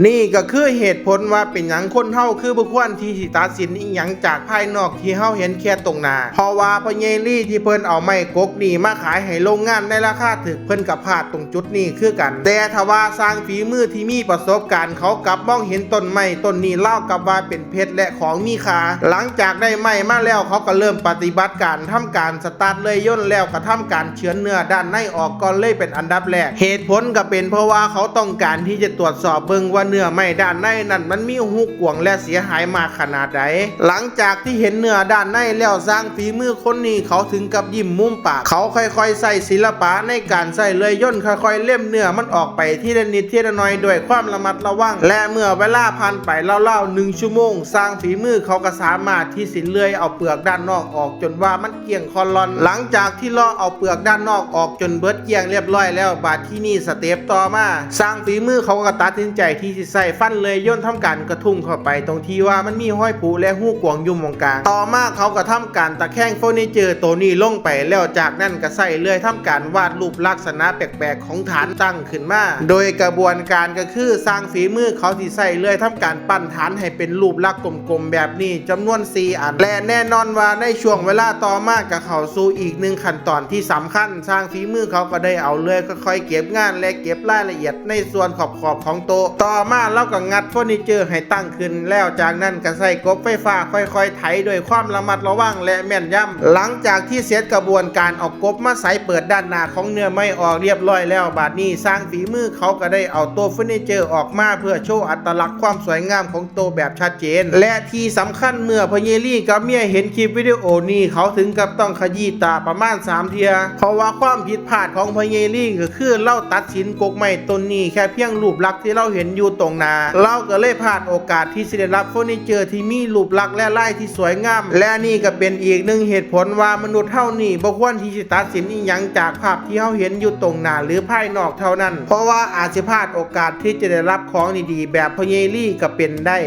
ນີ້ກໍຄືເຫດຜົນວ່າເປັນຫຍັງຄົນເຮົາຄືບໍ່ຄວນທີ່ຊິຕັດສິນອີ່ຫຍັງຈາກພາຍນອກທີ່ເຮົາເຫັນແຄ່ຕົງໜ້າ, ເພາະວ່າພໍ່ໃຫຍ່ລີທີ່ເພິ່ນເອົາໄມ້ກົກນີ້ມາຂາຍໃຫ້ໂຮງງານໃນລາຄາຖືກ ເພິ່ນກໍພາດຕົງຈຸດນີ້ຄືກັນ. ແຕ່ຖ້າວ່າຊ່າງຝີມືທີ່ມີປະສົບການ ເຂົາກັບມອງເຫັນຕົ້ນໄມ້ຕົ້ນນີ້ລາວກັບວ່າເປັນເພັດ ແລະ ຂອງມີຄ່າ. ຫຼັງຈາກໄດ້ໄມ້ມາແລ້ວ ເຂົາກໍເລີ່ມປະຕິບັດການ ທຳການສະຕາດເລື່ອຍຍົນ ແລ້ວກໍທຳການເຊືອນເນື້ອດ້ານໃນອອກກ່ອນເລີຍເປັນອັນດັບແລກ. ເຫດຜົນກໍເປັນເພາະວ່າເຂົາຕ້ອງການທີ່ຈະຕວດສອບເບິ່ງວ່າເນື້ອໄມ້ດ້ານໃນນັ້ນມັນມີຮູກວາງ ແລະ ເສຍຫາຍມາກຂະໜາດໃດ. ຫຼັງຈາກທີ່ເຫັນເນື້ອດ້ານໃນແລ້ວ ຊ່າງຝີມືຄົນນີ້ເຂົາເຖິງກັບຍິ້ມມຸມປາກ. ເຂົາຄ່ອຍໆໃຊ້ສິລະປະໃນການໃຊ້ເລື່ອຍຍົນ ຄ່ອຍໆເລັມເນື້ອມັນອອກໄປທີລະນິດທີລະໜ້ອຍດ້ວຍຄວາມລະມັດລະວັງ ແລະ ເມື່ອເວລາຜ່ານໄປລາວໆໜຶ່ງຊົ່ວໂມງ ຊ່າງຝີມືເຂົາກໍສາມາດທີ່ຊິເລື່ອຍເອົາເປືອກດ້ານນອກອອກຈົນວ່າມັນ ກ້ຽງຄ່ອນລ່ອນ. ຫຼັງຈາກທີ່ເລາະເອົາເປືອກດ້ານນອກອອກຈົນເບິດກ້ຽງລຽບຮ້ອຍແລ້ວ, ບາດທີນີ້ສະເຕັບຕໍ່ມາ ຊ່າງຝີມືເຂົາກໍຕັດສິນໃຈທີ່ຊິໃຊ້ຟັນເລື່ອຍຍົນທຳການກະທຸ້ງເຂົ້າໄປ ຕົງທີ່ວ່າມັນມີຮອຍຜຸ ແລະ ຮູກວາງຢູ່ໝ່ອງກາງ. ຕໍ່ມາເຂົາກໍທຳການຕະແຄງເຟີນີເຈີໂຕນີ້ລົງໄປ ແລ້ວຈາກນັ້ນກໍໃຊ້ເລື່ອຍທຳການວາດຮູບລັກສະນະແປກໆຂອງຖານຕັ້ງຂຶ້ນມາ. ໂດຍກະບວນການກໍຄື ຊ່າງຝີມືເຂົາຊິໃຊ້ເລື່ອຍທຳການ ປັ້ນຖານໃຫ້ເປັນຮູບລັກກົມໆແບບນີ້ຈຳນວນສີ່ອັນ ແລະ ແນ່ນອນວ່າໃນຊ່ວງເວລາຕໍ່ມາກໍເຂົ້າສູ່ອີກໜຶ່ງຂັ້ນຕອນທີ່ສຳຄັນ. ຊ່າງຝີມືເຂົາກໍໄດ້ເອົາເລື່ອຍຄ່ອຍໆເກັບງານ ແລະ ເກັບລາຍລະອຽດໃນສ່ວນຂອບໆຂອງໂຕະ. ຕໍ່ມາລາວກໍງັດເຟີນີເຈີໃຫ້ຕັ້ງຂຶ້ນ ແລ້ວຈາກນັ້ນກໍໃຊ້ກົບໄຟຟ້າຄ່ອຍໆໄຖດ້ວຍຄວາມລະມັດລະວັງ ແລະ ແມ່ນຍຳ. ຫຼັງຈາກທີ່ເສັດກະບວນການເອົາກົບມາໃສ່ເປີດດ້ານໜ້າຂອງເນື້ອໄມ້ອອກລຽບຮ້ອຍແລ້ວ, ບາດນີ້ຊ່າງຝີມືເຂົາກໍໄດ້ເອົາໂຕະເຟີນີເຈີອອກມາເພື່ອໂຊອັດຕະລັກຄວາມສວຍງາມຂອງ ໂຕະແບບຊັດເຈນ ແລະ ທີ່ສຳຄັນເມື່ອພໍ່ໃຫຍ່ລີກັບເມຍເຫັນຄລິບວິດີໂອນີ້ ເຂົາເຖິງກັບຕ້ອງຂະຢີ້ຕາປະມານສາມເທື່ອ ເພາະວ່າຄວາມຜິດພາດຂອງພໍ່ໃຫຍ່ລີກໍຄືລາວຕັດສິນກົກໄມ້ຕົ້ນນີ້ແຄ່ພຽງຮູບລັກທີ່ລາວເຫັນຢູ່ຕົງໜ້າ, ລາວກໍເລີຍພາດໂອກາດທີ່ຊິໄດ້ຮັບເຟີນີເຈີທີ່ມີຮູບລັກ ແລະ ລາຍທີ່ສວຍງາມ ແລະ ນີ້ກໍເປັນອີກໜຶ່ງເຫດຜົນວ່າມະນຸດເຮົານີ້ບໍ່ຄວນທີ່ຊິຕັດສິນອີ່ຫຍັງຈາກພາບທີ່ເຮົາເຫັນຢູ່ຕົງໜ້າ ຫຼື ພາຍນອກເທົ່ານັ້ນ, ເພາະວ່າອາດຊິພາດໂອກາດທີ່ຈະໄດ້ຮັບຂອງດີໆແບບພໍ່ໃຫຍ່ລີກໍເປັນໄດ້.